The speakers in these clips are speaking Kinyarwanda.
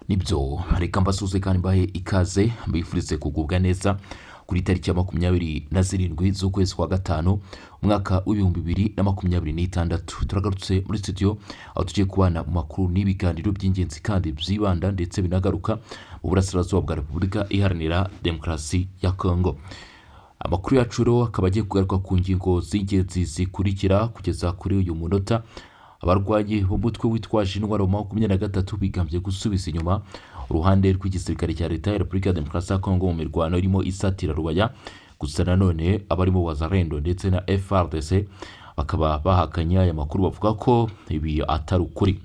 Nibyo, reka mbasuhuze kandi mbahe ikaze, mbifurize kugubwa neza kuri tariki ya 27 z'ukwezi kwa gatanu, umwaka w'2026. Turagarutse muri studio aho tugiye kubana mu makuru n'ibiganiro by'ingenzi kandi byibanda ndetse binagaruka mu burasirazuba bwa Repubulika Iharanira Demokarasi ya Kongo. Amakuru yacu rero akaba agiye kugaruka ku ngingo z'ingenzi zikurikira. Kugeza kuri uyu munota, abarwanyi b'umutwe witwaje intwaro 23 bigambye gusubiza inyuma uruhande rw'igisirikare cya Leta ya Repubulika ya Demokarasi ya Kongo mu mirwano irimo isatira Rubaya. Gusa nanone abarimo Wazalendo ndetse na FARDC bakaba bahakanye aya makuru, bavuga ko ibi atari ukuri.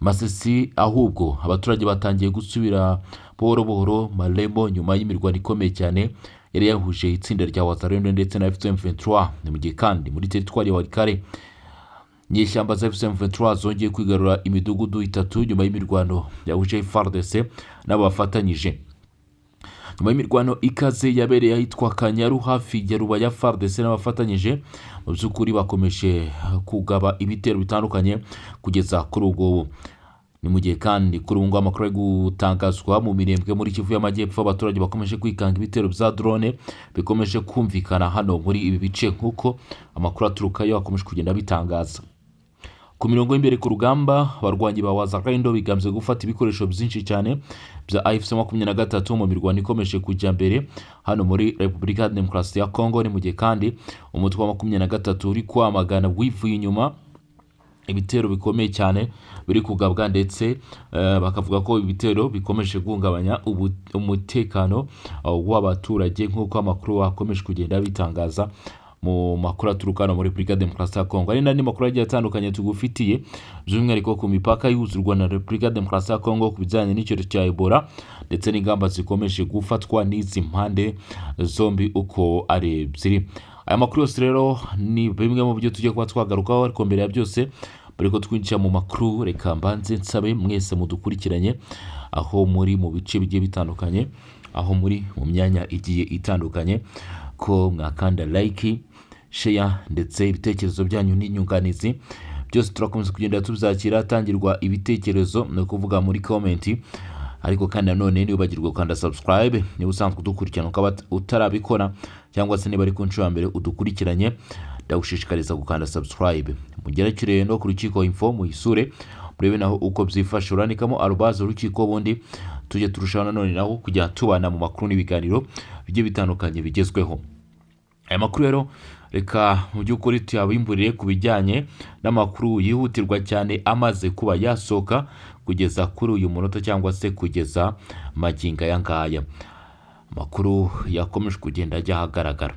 Masisi ahubwo abaturage batangiye gusubira buhoro buhoro Marembo nyuma y'imirwano ikomeye cyane yari yahuje itsinda rya Wazalendo ndetse na AFC M23. Ni mu gihe kandi muri teritwari ya Walikale inyeshyamba za AFC M23 zongeye kwigarura imidugudu itatu nyuma y'imirwano yahuje FARDC n'abo bafatanyije. Nyuma y'imirwano ikaze yabereye ahitwa Kanyaru hafi ya Rubaya, FARDC n'abafatanyije mu by'ukuri bakomeje kugaba ibitero bitandukanye kugeza kuri ubwo ubu. Ni mu gihe kandi kuri ubu ngubu amakuru ari gutangazwa mu Mirembwe muri Kivu y'Amajyepfo, abaturage bakomeje kwikanga ibitero bya drone bikomeje kumvikana hano muri ibi bice, nk'uko amakuru aturukayo akomeje kugenda abitangaza. Ku mirongo y'imbere ku rugamba, abarwanyi ba Wazalendo bigambye gufata ibikoresho byinshi cyane bya AFC 23 mu mirwano ikomeje kujya mbere hano muri Repubulika ya Demokarasi ya Kongo. Ni mu gihe kandi umutwe wa 23 uri kwamagana wivuye inyuma ibitero bikomeye cyane biri kugabwa, ndetse bakavuga ko ibitero bikomeje guhungabanya umutekano w'abaturage, nk'uko amakuru akomeje kugenda bitangaza mu makuru aturuka hano muri Repubulika ya Demokarasi ya Kongo. Hari n'andi makuru agiye atandukanye tugufitiye, by'umwihariko ku mipaka ihuza u Rwanda na Repubulika ya Demokarasi ya Kongo, ku bijyanye n'icyorezo cya Ebola ndetse n'ingamba zikomeje gufatwa n'izi mpande zombi uko ari ebyiri. Aya makuru yose rero ni bimwe mu byo tugiye kuba twagarukaho, ariko mbere ya byose, mbere ko twinjira mu makuru, reka mbanze nsabe mwese mudukurikiranye aho muri mu bice bigiye bitandukanye, aho muri mu myanya igiye itandukanye, ko mwakanda like, share ndetse ibitekerezo byanyu n'inyunganizi byose turakomeza kugenda tubyakira hatangirwa ibitekerezo, ni ukuvuga muri comment. Ariko kandi nanone ntiwibagirwe gukanda subscribe niba usanzwe udukurikirana ukaba utarabikora, cyangwa se niba ari ku nshuro ya mbere udukurikiranye, ndagushishikariza gukanda subscribe. Mugerekere no ku Rukiko Info, muyisure murebe naho uko byifashe. Urandikamo @Rukiko, ubundi tujye turushaho nanone naho kujya tubana mu makuru n'ibiganiro bigiye bitandukanye bigezweho. Aya makuru rero reka mu by'ukuri tuyabimburire ku bijyanye n'amakuru yihutirwa cyane amaze kuba yasohoka kugeza kuri uyu munota, cyangwa se kugeza magingo aya ngaya, amakuru yakomeje kugenda ajya ahagaragara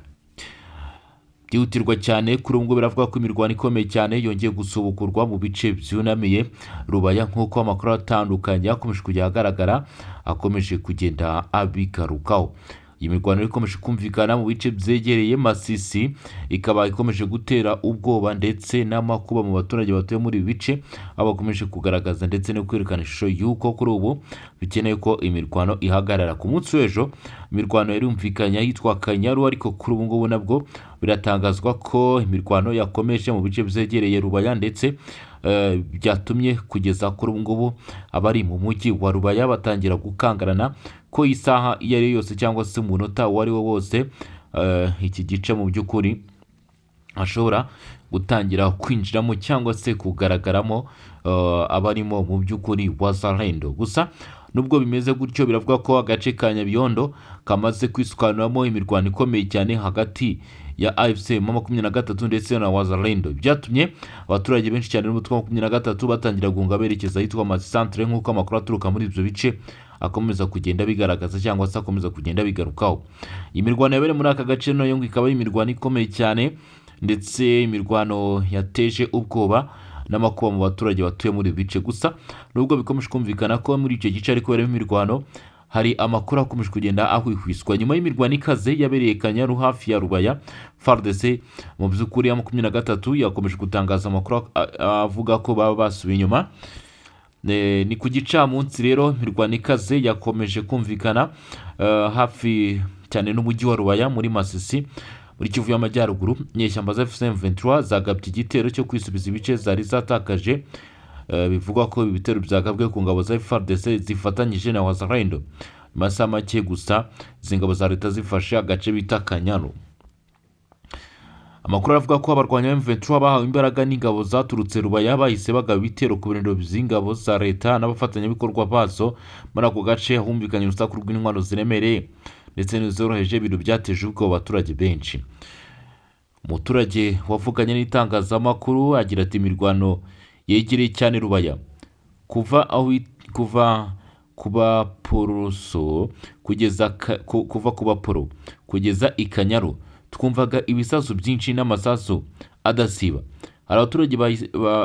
byihutirwa cyane. Kuri ubu ngubu biravuga ko imirwano ikomeye cyane yongeye gusubukurwa mu bice byunamiye Rubaya, nk'uko amakuru atandukanye akomeje kujya agaragara akomeje kugenda abigarukaho. Iyi mirwano ikomeje kumvikana mu bice byegereye Masisi, ikaba ikomeje gutera ubwoba ndetse n'amakuba mu baturage batuye muri ibi bice, aho bakomeje kugaragaza ndetse no kwerekana ishusho y'uko kuri ubu bikeneye ko imirwano ihagarara. Ku munsi w'ejo imirwano yarumvikanye ahitwa Kanyaru, ariko kuri ubu ngubu nabwo biratangazwa ko imirwano yakomeje mu bice byegereye Rubaya, ndetse byatumye kugeza kuri ubu ngubu abari mu mujyi wa Rubaya batangira gukangarana ko isaha iyo ari yo yose cyangwa se umunota uwo ari wo wose iki gice mu by'ukuri ashobora gutangira kwinjiramo cyangwa se kugaragaramo abarimo mu by'ukuri Wazalendo. Gusa nubwo bimeze gutyo, biravuga ko agace ka Nyabiyondo kamaze kwisukanuramo imirwano ikomeye cyane hagati ya AFC 23 ndetse na Wazalendo, byatumye abaturage benshi cyane n'umutwe wa 23 batangira guhunga berekeza ahitwa Masi, nk'uko amakuru aturuka muri ibyo bice akomeza kugenda bigaragaza cyangwa se akomeza kugenda bigarukaho. Iyi mirwano yabereye muri aka gace nayo ngo ikaba ari imirwano ikomeye cyane, ndetse imirwano yateje ubwoba n'amakuba mu baturage batuye muri ibi bice. Gusa nubwo bikomeje kumvikana ko muri icyo gice ariko kuberamo imirwano, hari amakuru akomeje kugenda ahwihwiswa. Nyuma y'imirwano ikaze yabereye Kanyaru hafi ya Rubaya, FARDC mu by'ukuri ya 23 yakomeje gutangaza amakuru avuga ko baba basubiye inyuma. Ni ku gicamunsi rero imirwano ikaze yakomeje kumvikana hafi cyane n'umujyi wa Rubaya muri Masisi, muri Kivu y'Amajyaruguru. Inyeshyamba za AFC M23 zagabye igitero cyo kwisubiza ibice zari zatakaje. Bivugwa ko ibi bitero byagabwe ku ngabo za FARDC zifatanyije na Wazalendo. Mu masaha make gusa izi ngabo za leta zifashe agace bita Kanyaru. Amakuru aravuga ko abarwanya M23 bahawe imbaraga n'ingabo zaturutse Rubaya, bahise bagaba ibitero ku birindiro by'ingabo za leta n'abafatanyabikorwa bazo muri ako gace. Humvikanye urusaku rw'intwaro ziremereye ndetse n'izoroheje, ibintu byateje ubwoba abaturage benshi. Umuturage wavuganye n'itangazamakuru agira ati: "Imirwano yegereye cyane Rubaya, kuva aho kuva ku Baporoso kugeza kuva ku Baporo kugeza i Kanyaru, twumvaga ibisasu byinshi n'amasasu adasiba. Hari abaturage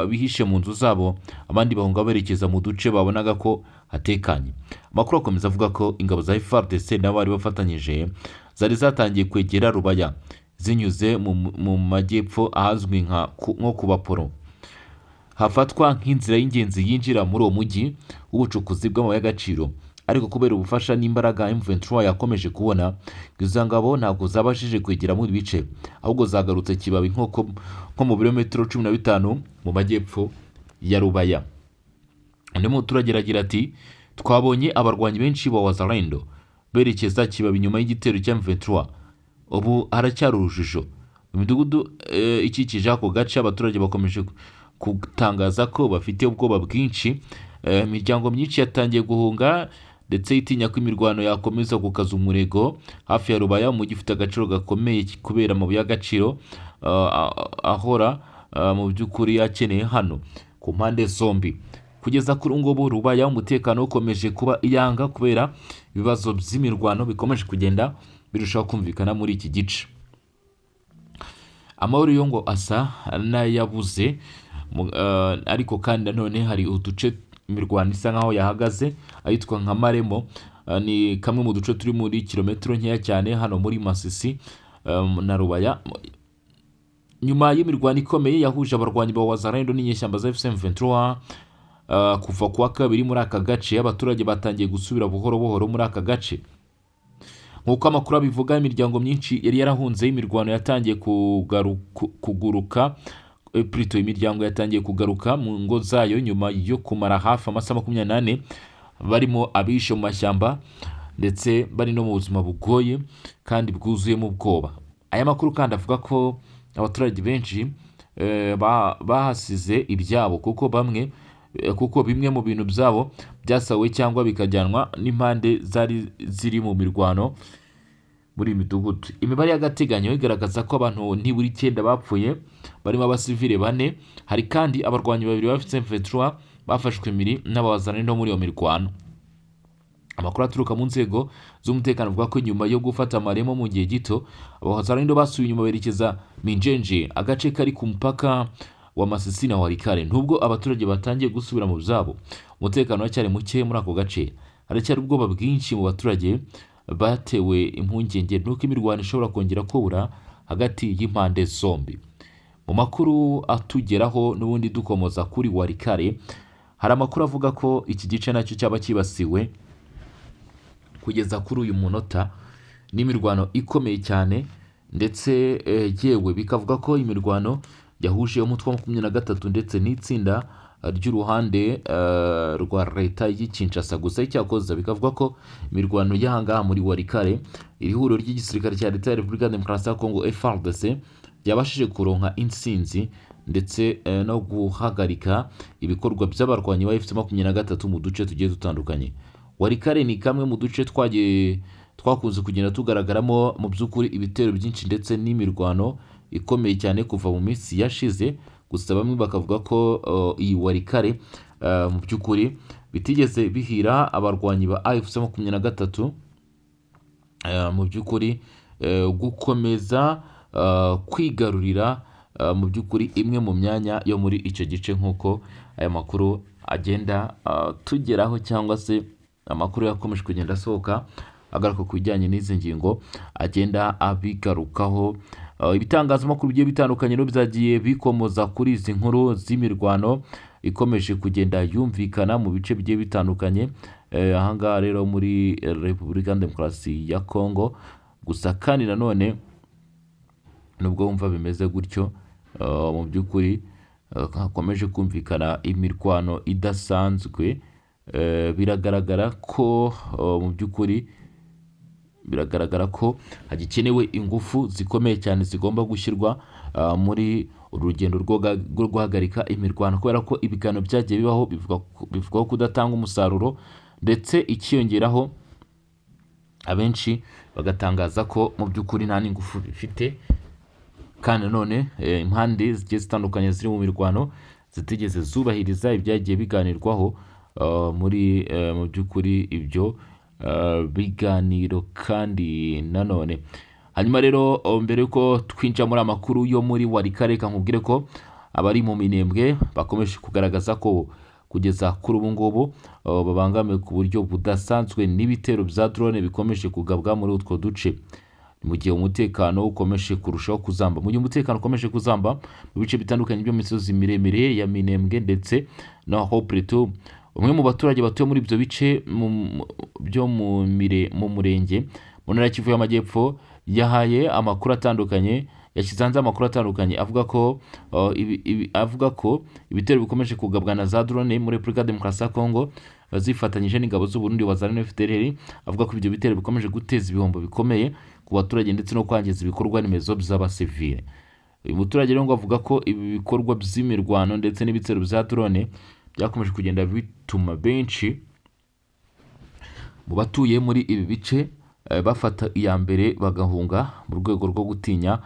bihishe mu nzu zabo, abandi bahunga berekeza mu duce babonaga ko hatekanye." Amakuru akomeza avuga ko ingabo za FARDC n'abari bafatanyije zari zatangiye kwegera Rubaya zinyuze mu majyepfo ahazwi nko ku Baporo, hafatwa nk'inzira y'ingenzi yinjira muri uwo mujyi w'ubucukuzi bw'amabuye y'agaciro. Ariko kubera ubufasha n'imbaraga M23 yakomeje kubona, izo ngabo ntabwo zabashije kwegera muri bice, ahubwo zagarutse Kibabi nko mu birometero 15 mu majyepfo ya Rubaya. Undi muturage aragira ati: "Twabonye abarwanyi benshi ba Wazalendo berekeza Kibabi nyuma y'igitero cya M23. Ubu haracyari urujijo mu midugudu ikikije ako gace. Abaturage bakomeje gutangaza ko bafite ubwoba bwinshi. Imiryango myinshi yatangiye guhunga ndetse itinya ko imirwano yakomeza gukaza umurego hafi ya Rubaya, umujyi ufite agaciro gakomeye kubera amabuye y'agaciro ahora mu by'ukuri akeneye hano ku mpande zombi. Kugeza kuri ubu ngubu, Rubaya umutekano ukomeje kuba iyanga kubera ibibazo by'imirwano bikomeje kugenda birushaho kumvikana muri iki gice. Amahoro yo ngo asa n'ayabuze, ariko kandi nanone hari uduce imirwano isa nkaho yahagaze, ahitwa nka Maremo. Ni kamwe mu duce turi muri kilometero nkeya cyane hano muri Masisi na Rubaya. Nyuma y'imirwano ikomeye yahuje abarwanyi ba Wazalendo n'inyeshyamba za AFC M23 kuva kuwa kabiri muri aka gace, abaturage batangiye gusubira buhoro buhoro muri aka gace. Nk'uko amakuru abivuga, imiryango myinshi yari yarahunze imirwano yatangiye kuguruka, plutôt imiryango yatangiye kugaruka mu ngo zayo nyuma yo kumara hafi amasaha 24 barimo abishe mu mashyamba, ndetse bari no mu buzima bugoye kandi bwuzuyemo ubwoba. Aya makuru kandi avuga ko abaturage benshi bahasize ibyabo, kuko bimwe mu bintu byabo byasawe cyangwa bikajyanwa n'impande zari ziri mu mirwano muri iyi midugudu. Imibare y'agateganyo igaragaza ko abantu nibura icyenda bapfuye, barimo abasivile bane. Hari kandi abarwanyi babiri ba AFC M23 bafashwe impiri n'abawazalendo muri iyo mirwano. Amakuru aturuka mu nzego z'umutekano avuga ko nyuma yo gufata Amaremo mu gihe gito, abawazalendo basubiye inyuma berekeza Minjenje, agace kari ku mupaka wa Masisi na Walikale. Nubwo abaturage batangiye gusubira mu byabo, umutekano uracyari muke muri ako gace. Haracyari ubwoba bwinshi mu baturage, batewe impungenge nuko imirwano ishobora kongera kubura hagati y'impande zombi. Mu makuru atugeraho n'ubundi dukomoza kuri Walikale, hari amakuru avuga ko iki gice nacyo cyaba cyibasiwe kugeza kuri uyu munota n'imirwano ikomeye cyane, ndetse yewe bikavuga ko imirwano yahuje umutwe wa 23 ndetse n'itsinda ry'uruhande rwa leta y'i Kinshasa. Gusa icyakoza bikavuga ko imirwano y'ahangaha muri Walikale, iri huriro ry'igisirikare cya leta ya Repubulika ya Demokarasi ya Kongo FARDC ryabashije kuronka intsinzi ndetse no guhagarika ibikorwa by'abarwanyi ba AFC 23 mu duce tugiye dutandukanye. Walikale ni kamwe mu duce twagiye twakunze kugenda tugaragaramo mu by'ukuri ibitero byinshi ndetse n'imirwano ikomeye cyane kuva mu minsi yashize. Gusa bamwe bakavuga ko iyi Walikale mu by'ukuri bitigeze bihira abarwanyi ba AFC 23 mu by'ukuri gukomeza kwigarurira mu by'ukuri imwe mu myanya yo muri icyo gice, nk'uko aya makuru agenda tugeraho, cyangwa se amakuru yakomeje kugenda asohoka agaruka ku bijyanye n'izi ngingo agenda abigarukaho. Ibitangazamakuru bigiye bitandukanye rero byagiye bikomoza kuri izi nkuru z'imirwano ikomeje kugenda yumvikana mu bice bigiye bitandukanye ahangaha rero muri Repubulika ya Demokarasi ya Kongo. Gusa kandi nanone nubwo wumva bimeze gutyo, mu by'ukuri Hakomeje kumvikana imirwano idasanzwe. Biragaragara ko mu by'ukuri biragaragara ko hagikenewe ingufu zikomeye cyane zigomba gushyirwa muri uru rugendo rwo guhagarika imirwano, kubera ko ibiganiro byagiye bibaho bivugwaho kudatanga umusaruro, ndetse ikiyongeraho abenshi bagatangaza ko mu by'ukuri nta n'ingufu bifite, kandi nanone impande zigiye zitandukanye ziri mu mirwano zitigeze zubahiriza ibyagiye biganirwaho muri mu by'ukuri ibyo biganiro. Kandi nanone hanyuma rero, mbere yuko twinjira muri amakuru yo muri Walikale, reka nkubwire ko abari mu Minembwe bakomeje kugaragaza ko kugeza kuri ubu ngubu babangamiwe ku buryo budasanzwe n'ibitero bya drone bikomeje kugabwa muri utwo duce, mu gihe umutekano ukomeje kurushaho kuzamba. Mu gihe umutekano ukomeje kuzamba mu bice bitandukanye byo mu misozi miremire ya Minembwe ndetse na Haut Plateau, umwe mu baturage batuye muri ibyo bice byo mu murenge mu ntara ya Kivu y'Amajyepfo yahaye amakuru atandukanye, yashyize hanze amakuru atandukanye avuga ko ibitero bikomeje kugabwa na za drone muri Repubulika ya Demokarasi ya Kongo zifatanyije n'ingabo z'u Burundi wazana FDLR. Avuga ko ibyo bitero bikomeje guteza ibihombo bikomeye ku baturage ndetse no kwangiza ibikorwa remezo by'abasivile. Uyu muturage rero ngo avuga ko ibi bikorwa by'imirwano ndetse n'ibitero bya drone byakomeje kugenda bituma benshi mu batuye muri ibi bice bafata iya mbere bagahunga mu rwego rwo gutinya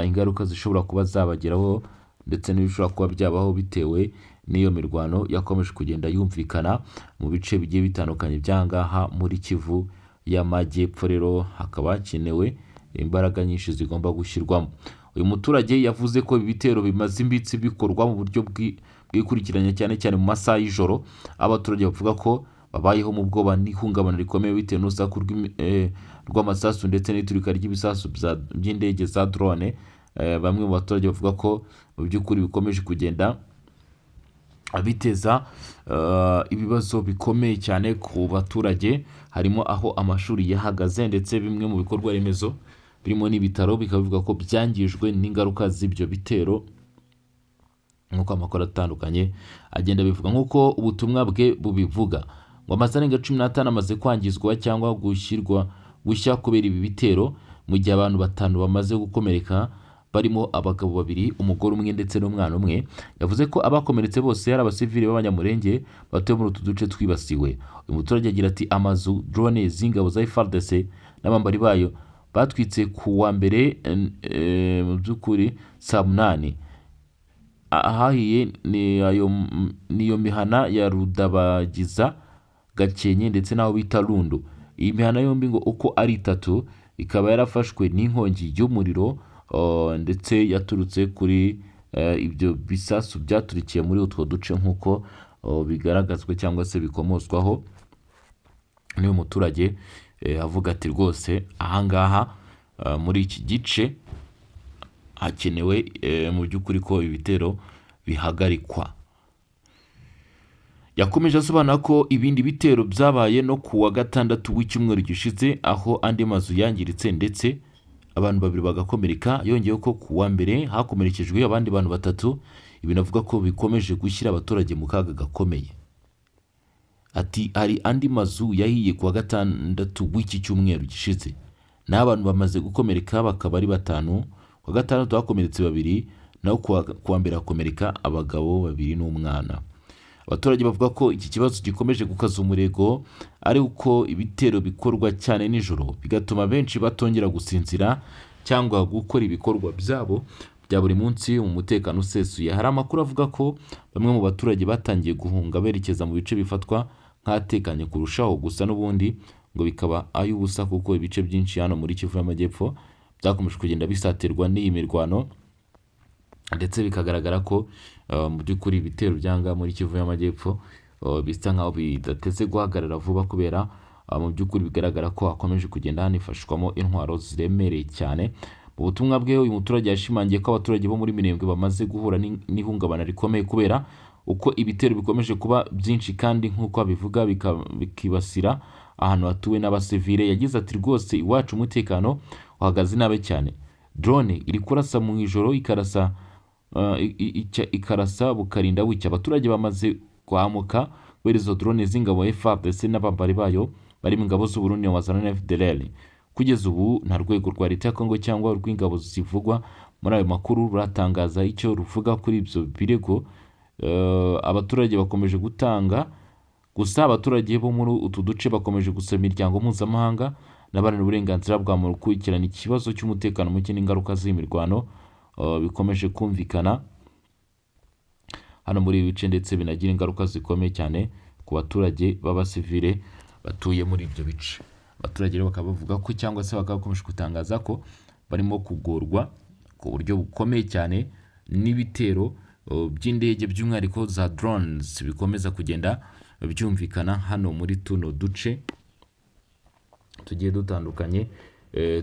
ingaruka zishobora kuba zabageraho ndetse n'ibishobora kuba byabaho bitewe n'iyo mirwano yakomeje kugenda yumvikana mu bice bigiye bitandukanye by'ahangaha muri Kivu y'Amajyepfo. Rero hakaba hakenewe imbaraga nyinshi zigomba gushyirwamo. Uyu muturage yavuze ko ibi bitero bimaze iminsi bikorwa mu buryo bwikurikiranya, cyane cyane mu masaha y'ijoro. Abaturage bavuga ko babayeho mu bwoba n'ihungabana rikomeye bitewe n'urusaku rw'amasasu ndetse n'iturika ry'ibisasu by'indege za drone. Bamwe mu baturage bavuga ko mu by'ukuri bikomeje kugenda biteza ibibazo bikomeye cyane ku baturage, harimo aho amashuri yahagaze, ndetse bimwe mu bikorwa remezo birimo n'ibitaro bikaba bivuga ko byangijwe n'ingaruka z'ibyo bitero, nk'uko amakuru atandukanye agenda abivuga. Nk'uko ubutumwa bwe bubivuga, ngo amazu arenga 15 amaze kwangizwa cyangwa gushyirwa gushya kubera ibi bitero, mu gihe abantu batanu bamaze gukomereka, barimo abagabo babiri, umugore umwe ndetse n'umwana umwe. Yavuze ko abakomeretse bose ari abasivili b'Abanyamurenge batuye muri utu duce twibasiwe. Uyu muturage agira ati: "Amazu drone z'ingabo za FARDC n'abambari bayo batwitse ku wa mbere mu by'ukuri saa 8, ahahiye ni ayo, niyo mihana ya Rudabagiza, Gakenke ndetse n'aho bita Rundu. Iyi mihana yombi ngo uko ari itatu ikaba yarafashwe n'inkongi y'umuriro ndetse yaturutse kuri ibyo bisasu byaturikiye muri utwo duce, nk'uko bigaragazwa cyangwa se bikomozwaho n'uyu muturage. Avuga ati: "Rwose ahangaha muri iki gice hakenewe mu by'ukuri ko ibitero bihagarikwa." Yakomeje asobanura ko ibindi bitero byabaye no ku wa gatandatu w'icyumweru gishize, aho andi mazu yangiritse ndetse abantu babiri bagakomereka. Yongeyeho ko ku wa mbere hakomerekejwe abandi bantu batatu, ibintu avuga ko bikomeje gushyira abaturage mu kaga gakomeye. Ati: "Hari andi mazu yahiye ku wa gatandatu w'iki cyumweru gishize, naho abantu bamaze gukomereka bakaba ari batanu. Ku wa gatandatu hakomeretse babiri, naho ku wa mbere hakomereka abagabo babiri n'umwana." Abaturage bavuga ko iki kibazo gikomeje gukaza umurego ari uko ibitero bikorwa cyane nijoro, bigatuma benshi batongera gusinzira cyangwa gukora ibikorwa byabo bya buri munsi mu mutekano usesuye. Hari amakuru avuga ko bamwe mu baturage batangiye guhunga berekeza mu bice bifatwa nk'ahatekanye kurushaho, gusa n'ubundi ngo bikaba ay'ubusa, kuko ibice byinshi hano muri Kivu y'Amajyepfo byakomeje kugenda bisatirwa n'iyi mirwano, ndetse bikagaragara ko mu by'ukuri ibitero byanga muri Kivu y'Amajyepfo bisa nkaho bidateze guhagarara vuba, kubera mu by'ukuri bigaragara ko hakomeje kugenda hanifashishwamo intwaro ziremereye cyane. Mu butumwa bwe, uyu muturage yashimangiye ko abaturage bo muri Minembwe bamaze guhura n'ihungabana rikomeye kubera uko ibitero bikomeje kuba byinshi, kandi nk'uko abivuga bikibasira ahantu hatuwe n'abasivile. Yagize ati: "Rwose iwacu umutekano uhagaze nabi cyane. Drone iri kurasa mu ijoro, ikarasa ikarasa bukarinda bucya. Abaturage bamaze guhamuka kubera izo drone z'ingabo FARDC n'abambari bayo barimo ingabo z'u Burundi na FDLR. Kugeza ubu nta rwego rwa leta ya Kongo cyangwa urw'ingabo zivugwa muri ayo makuru ruratangaza icyo ruvuga kuri ibyo birego. Abaturage bakomeje gutanga. Gusa abaturage bo muri utu duce bakomeje gusaba imiryango mpuzamahanga n'abaharanira uburenganzira bwa muntu gukurikirana ikibazo cy'umutekano muke n'ingaruka z'imirwano bikomeje kumvikana hano muri ibi bice, ndetse binagira ingaruka zikomeye cyane ku baturage b'abasivile batuye muri ibyo bice. Abaturage rero bakaba bavuga ko, cyangwa se bakaba bakomeje gutangaza ko barimo kugorwa ku buryo bukomeye cyane n'ibitero by'indege, by'umwihariko za drones, bikomeza kugenda byumvikana hano muri tuno duce tugiye dutandukanye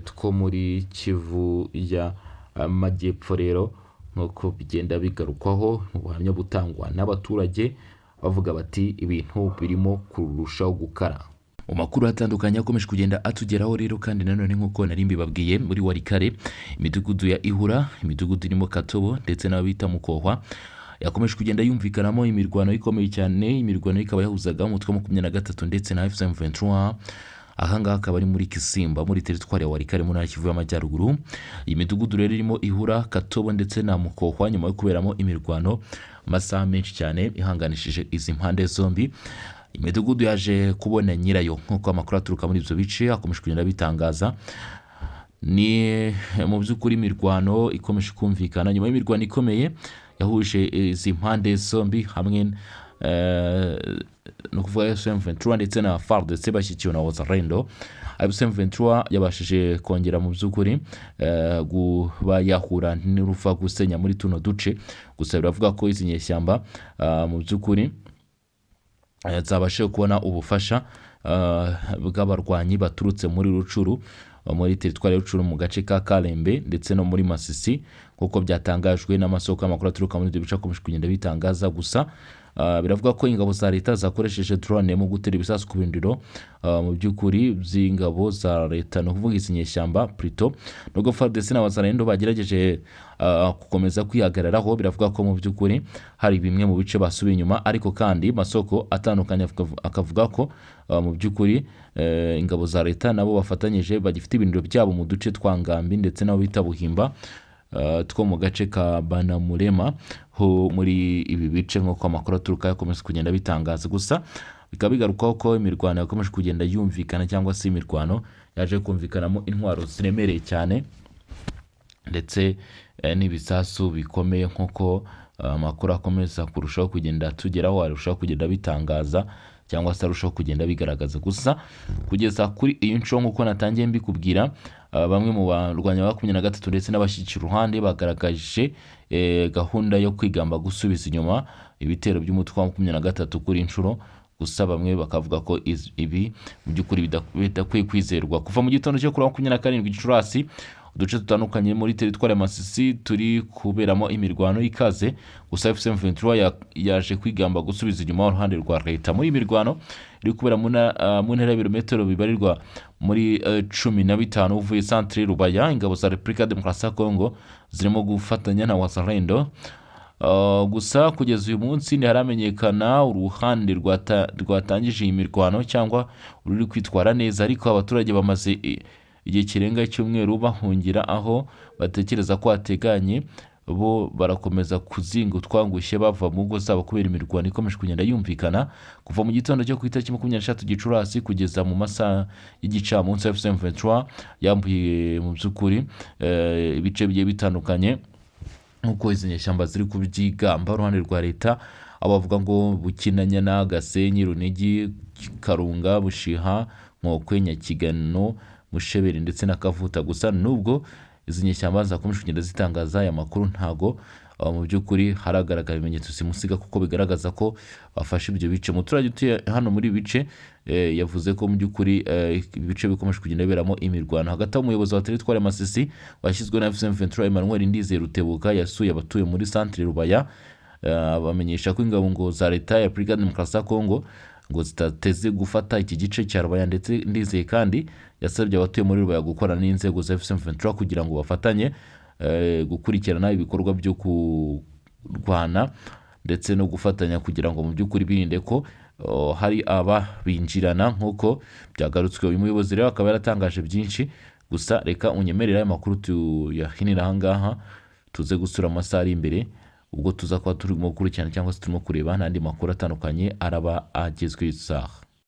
two muri Kivu y'Amajyepfo. Rero nk'uko bigenda bigarukwaho mu buhamya butangwa n'abaturage, bavuga bati ibintu birimo kurushaho gukara. Mu makuru atandukanye akomeje kugenda atugeraho rero kandi nanone, nk'uko nari mbibabwiye, muri Walikale, imidugudu ya Ihura, imidugudu irimo Katobo ndetse n'abo bita Mukohwa, yakomeje kugenda yumvikanamo imirwano ikomeye cyane. Imirwano ikaba yahuzaga umutwe wa 23 ndetse na AFC M23. Ahangaha akaba ari muri Kisimba, muri teritwari ya Walikale, mu ntara Kivu y'Amajyaruguru. Iyi midugudu rero irimo Ihura, Katobo ndetse na Mukohwa, nyuma yo kuberamo imirwano amasaha menshi cyane ihanganishije izi mpande zombi, imidugudu yaje kubona nyirayo, nk'uko amakuru aturuka muri ibyo bice akomeje kugenda bitangaza. Ni mu by'ukuri imirwano ikomeje kumvikana nyuma y'imirwano ikomeye yahuje izi mpande zombi hamwe, ni ukuvuga M23 ndetse na FARDC bashyigikiwe na Wazalendo. M23 yabashije kongera mu by'ukuri kuba yahura n'uruva gusenya muri tuno duce. Gusa biravuga ko izi nyeshyamba mu by'ukuri zabashije kubona ubufasha bw'abarwanyi baturutse muri Rutshuru, muri teritwari ya Rutshuru, mu gace ka Karembe ndetse no muri Masisi, nk'uko byatangajwe n'amasoko y'amakuru aturuka muri ibyo bice akomeje kugenda bitangaza. Gusa biravuga ko ingabo za leta zakoresheje drone mu gutera ibisasu ku birindiro mu by'ukuri by'ingabo za leta, ni ukuvuga izi nyeshyamba plutôt. Nubwo FARDC na Wazalendo bagerageje gukomeza kwihagararaho, biravuga ko mu by'ukuri hari bimwe mu bice basubiye inyuma. Ariko kandi masoko atandukanye akavuga ko mu by'ukuri ingabo za leta nabo bafatanyije bagifite ibirindiro byabo mu duce twa Ngambi ndetse n'abo bita Buhimba, two mu gace ka Banamurema ho muri ibi bice, nk'uko amakuru aturuka yakomeje kugenda bitangaza. Gusa bikaba bigarukaho ko imirwano yakomeje kugenda yumvikana, cyangwa se imirwano yaje kumvikanamo intwaro ziremereye cyane ndetse n'ibisasu bikomeye, nk'uko amakuru akomeza kurushaho kugenda atugeraho arushaho kugenda bitangaza cyangwa se arushaho kugenda bigaragaza. Gusa kugeza kuri iyi nshuro, nk'uko natangiye mbikubwira, bamwe mu barwanya ba 23 ndetse n'abashyigikira uruhande bagaragaje gahunda yo kwigamba gusubiza inyuma ibitero by'umutwe wa 23 kuri inshuro. Gusa bamwe bakavuga ko ibi mu by'ukuri bidakwiye kwizerwa. Kuva mu gitondo cyo kuri 27 Gicurasi, uduce dutandukanye muri teritwari ya Masisi turi kuberamo imirwano ikaze. Gusa AFC M23 yaje kwigamba gusubiza inyuma uruhande rwa leta muri iyi mirwano iri kubera mu ntera y'ibirometero bibarirwa muri 15 uvuye centre Rubaya. Ingabo za Repubulika ya Demokarasi ya Kongo zirimo gufatanya na Wazalendo. Gusa kugeza uyu munsi ntiharamenyekana uruhande rwatangije iyi mirwano cyangwa ruri kwitwara neza, ariko abaturage bamaze igihe kirenga icyumweru bahungira aho batekereza ko hateganye, bo barakomeza kuzinga utwangushye bava mu ngo zabo kubera imirwano ikomeje kugenda yumvikana kuva mu gitondo cyo ku itariki 23 Gicurasi kugeza mu masaha y'igicamunsi. AFC M23 yambuye mu by'ukuri ibice bigiye bitandukanye, nk'uko izi nyeshyamba ziri kubyigamba. Uruhande rwa leta aho bavuga ngo Bukinanyana, Gasenyi, Runigi, Karunga, Bushiha, Nkokwe, Nyakigano, Musheberi ndetse na Kavuta. Gusa nubwo izi nyeshyamba zakomeje kugenda zitangaza aya makuru, ntago mu by'ukuri haragaragara ibimenyetso simusiga kuko bigaragaza ko bafashe ibyo bice. Umuturage utuye hano muri ibi bice yavuze ko mu by'ukuri ibice bikomeje kugenda biberamo imirwano. Hagati aho, umuyobozi wa teritwari ya Masisi washyizwe na AFC M23, Emmanuel Ndizeye Rutebuka, yasuye abatuye muri centre Rubaya, abamenyesha ko ingabo ngo za leta ya Repubulika ya Demokarasi ya Kongo ngo zitateze gufata iki gice cya Rubaya. Ndetse Ndizeye kandi yasabye abatuye muri Rubaya gukorana n'inzego za AFC M23 kugira ngo bafatanye. gukurikirana ibikorwa byo kurwana ndetse no gufatanya kugira ngo mu by'ukuri birinde ko hari ababinjirana nk'uko byagarutswe. Uyu muyobozi rero akaba yaratangaje byinshi, gusa reka unyemerere aya makuru tuyahinira ahangaha, tuze gusura amasaha ari imbere ubwo tuza kuba turimo gukurikirana cyangwa se turimo kureba n'andi makuru atandukanye araba agezweho isaha.